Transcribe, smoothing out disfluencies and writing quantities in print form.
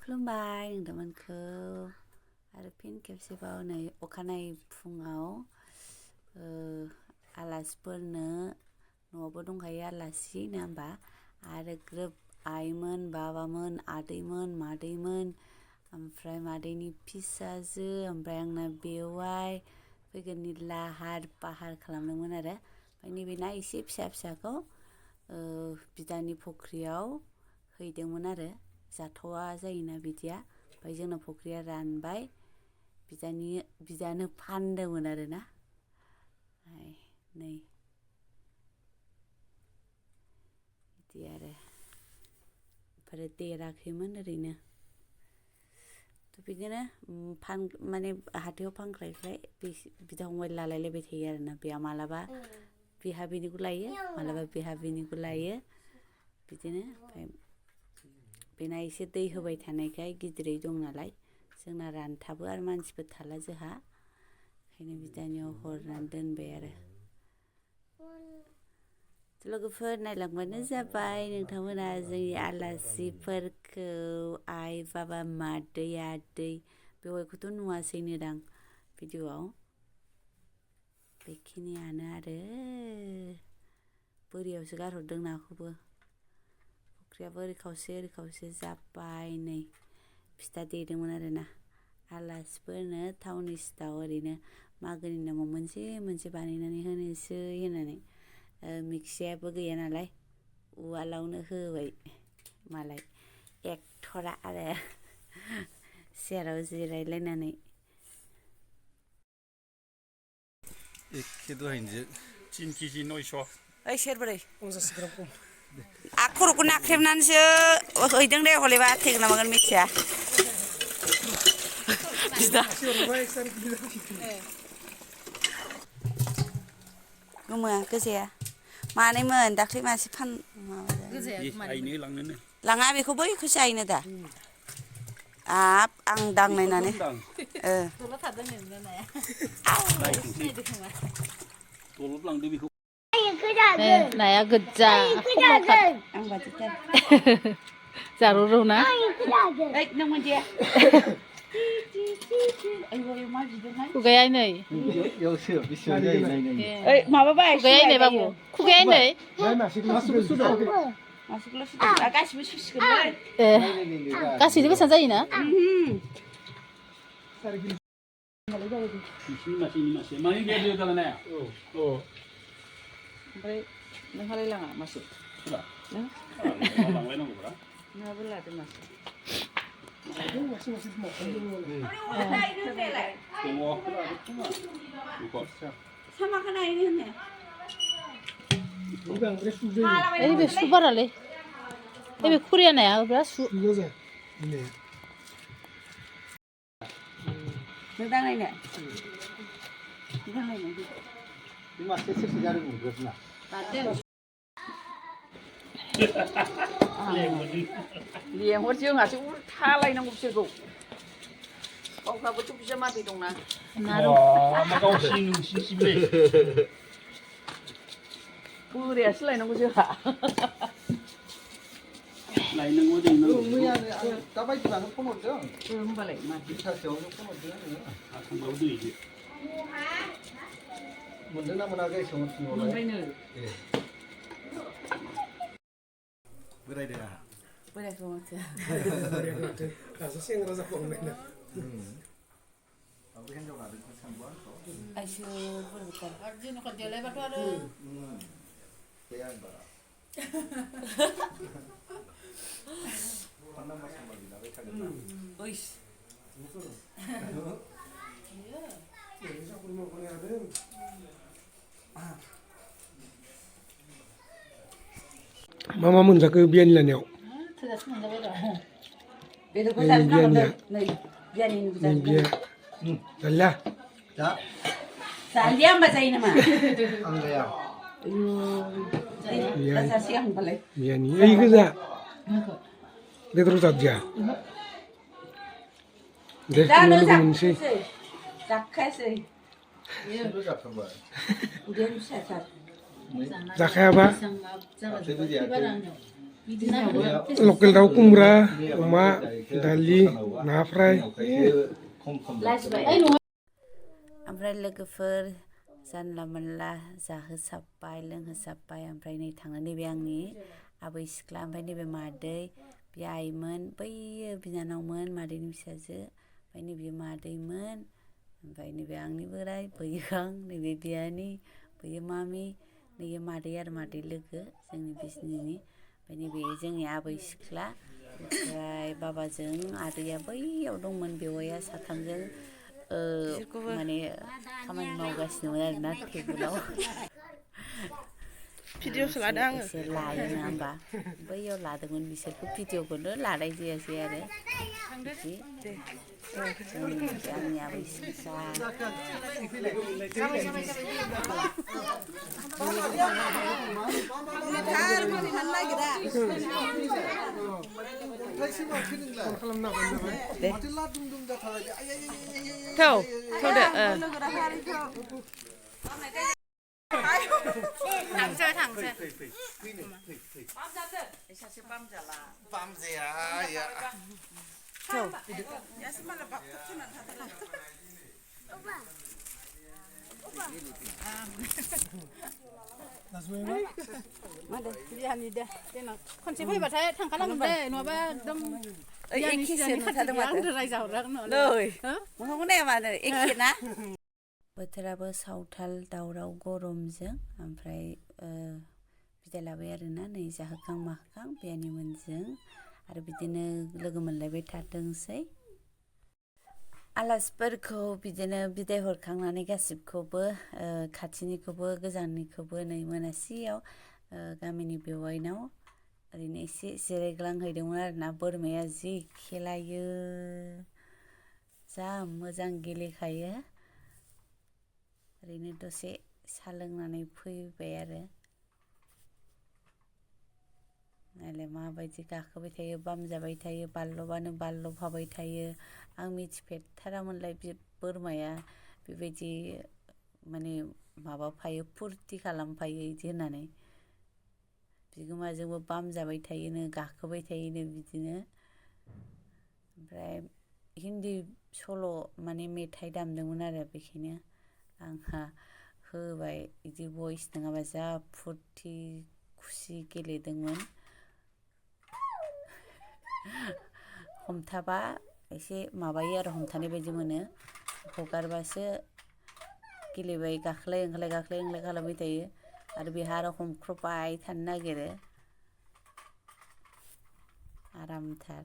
खुलुमबाय नोंथांमोनखौ आरो फिन खेबसेबाव नै अखानायै फुङाव आलासिफोरनो न'आवबो दंखायो आलासि नङा होमबा आरो ग्रोब आइमोन बाबामोन आदैमोन मादैमोन ओमफ्राय मादैनि फिसाजो ओमफ्राय आंना बेवाइ फैगोननि लाहार फाहार खालामदोंमोन आरो ओमफ्राय नैबे ना एसे फिसा फिसाखौ बिदानि फख्रियाव हैदोंमोन आरो जाथ'वा जायोना बिदिया ओमफ्राय जोंना फख्रिया रानबाय बिदानो फानदोंमोन आरो ना नै बिदि आरो ओमफ्राय देराखैमोन ओरैनो बिदिनो माने हाथायाव फानख्लायख्लाय बिदा फंबाय लालायलायबाय थायो आरोना बेहा मालाबा बेहा बेनिखौ लायो मालाबा बेहा बेनिखौ लायो बिदिनो ओमफ्राय बेना एसे दै होबाय थानायखाय गिदिरै दं नालाय जोंना रानथाबो आरो मानसिबो थाला जोंहा ओंखायनो बिदानियाव हरनानै दोनबाय आरो लोगोफोर नायलांबानो जाबाय नोंथांमोना जोंनि आलासिफोरखौ आइ बाबा मादै आदै बेवाइखौथ' नुवासैनो दां भिडिअ'आव बेखिनियानो आरो बोरियावसो गारहरदों नाखौबो फख्रियाबो ओरै खावसे जाबाय नै फिथा देदोंमोन आरोना आलासिफोरनो थावनि सिथाव ओरैनो मागोनि नामाव मोनसे बानायनानै होनोसै होननानै मिक्सियाबो गैया नालाय उवालावनो होबाय मालाय एक्टरा आरो सेराव जिरायलायनानै एखे दहायनो 3 केजि 900 ओइ सेरब्रै 50 ग्राम खम खर'खौ नाख्रेबनानैसो हैदों दे हलेबा थैगोन ना मागोन मिथिया गोमोआ गोजाया मानैमोन दाख्लै मासे लाङा बेखौ बैखौसो आइनो दा आं दांनायनानै दलद लांदो बेखौ नाया गोजा जारौ ना खुगाया नै माबाबाय खुगाया नै बाबु खुगाया नै गासिबो सुसिगोन गासैबो बेसेबां जायोना ओमफ्राय नोंहालाय लाङा मासे लांलायनांगौब्रा नोंहाबो लादो मासे सामाखौ नायनो होनो बे सु बारालै बे खुरिया नाया बिराद सु नोंदांनायनो मासे सेरसे जादों ना लेंहर जोंहासो उल्थालायनांगौ बिसोरखौ गावफ्राबोथ' बिजामादै दंना बोरायासो लायनांगौ जोंहा लायनांगौ जोंनांगौ मैयानो दा बायदिबानो फन हरदों होमबालाय मा दुइथासोआवनो फन हरदों आङो आसामाव दैदो मोनदों ना मोनाखै सोंहरफिनबावलाय मोनबायनो बोरायदों आंहा बोरायखौ माथो दासो सेंग्रा जाबावनायना बे हिन्जाव लादों सानबा आइसो बोरैबाथार आरो जेन'खा देलायबाथ' आरो गैया होनबा नाम्बार साम्बार बिलाबाय थागोन ना ओइस मा मोनजाखो बियानि लानायाव थोजासे मोनजाबाय र' बेदरखौ जाजोबनांगोन नै बियानिनो बिया जालिया जालिया होमबा जायो नामा आं जाया जाजासे आं होनबालाय बियानि ओइ गोजा बेदर जादिया दे लोगो मोनसै जाखायासै जाखांबाय उदैयानो फिसाथार जाखायाबा लकेल दाउ कुमब्रा अमा दालि ना फ्राय ओमफ्राय लोगोफोर जानला मोनला जाहोसाबबाय लोंहोसाबबाय ओमफ्राय नै थाङो नैबे आंनि आबै सिख्ला ओमफ्राय नैबे मादै बे आइमोन बैयो बिनानावमोन मादैनि फिसाजो ओमफ्राय नैबे मादैमोन ओमफ्राय नैबे आंनि बोराय बैयो आं नैबे बियानि बैयो मामि नैयो मादै आरो मादै लोगो जोंनि बिजनिनि ओमफ्राय नैबे जोंनि आबै सिख्ला ओमफ्राय बाबाजों आदैया बैयाव दंमोन बेवाइया साथामजों माने खामानि मावगासिनोमोन आरोना टेबोलाव भिडिअसो लादों आङो एसे लायो नङा होमबा बैयाव लादोंमोन बिसोरखौ भिडिअखौनो लानाय जायासै आरो बिदि आंनि आबै सिख्ला थौ थौदो खनसे फैबाथाय थांखानांगोन दे नङाबा एकदम बोथोराबो सावथाल दावराव गरमजों ओमफ्राय बिदाय लाबाय आरोना नै जाहोखां माहोखां बियानिमोनजों आरो बिदिनो लोगो मोनलायबाय थाथोंसै आलासिफोरखौ बिदिनो बिदाय हरखांनानै गासिबखौबो खाथिनिखौबो गोजाननिखौबो नै मोनासियाव गामिनि बेवाइनाव ओरैनो एसे जिरायग्लांहैदोंमोन आरोना बोरमाया जि खेलायो जा मोजां गेलेखायो ओरैनो दसे साहा लोंनानै फैबाय आरो नायलाय माबायदि गाखोबाय थायो बामजाबाय थायो बाज्ल'बानो बाज्ल'फाबाय थायो आं मिथिफेरथारामोनलाय बे बोरमाया बेबायदि माने माबाफायो फुरथि खालामफायो बिदि होननानै बिगोमाजोंबो बामजाबाय थायोनो गाखोबाय थायोनो बिदिनो ओमफ्राय हिन्दी सल' माने मेथाइ दामदोंमोन आरो बेखायनो आंहा होबाय बिदि भइस नङाबा जा फुरथि खुसि गेलेदोंमोन हमथाबा एसे माबायो आरो हमथानाय बायदि मोनो हगारबासो गेलेबाय गाखोलाय ओंखारलाय गाखोलाय ओंखारलाय खालामबाय थायो आरो बेहा आरो हमख्रबाय थानो नागिरो आरामथार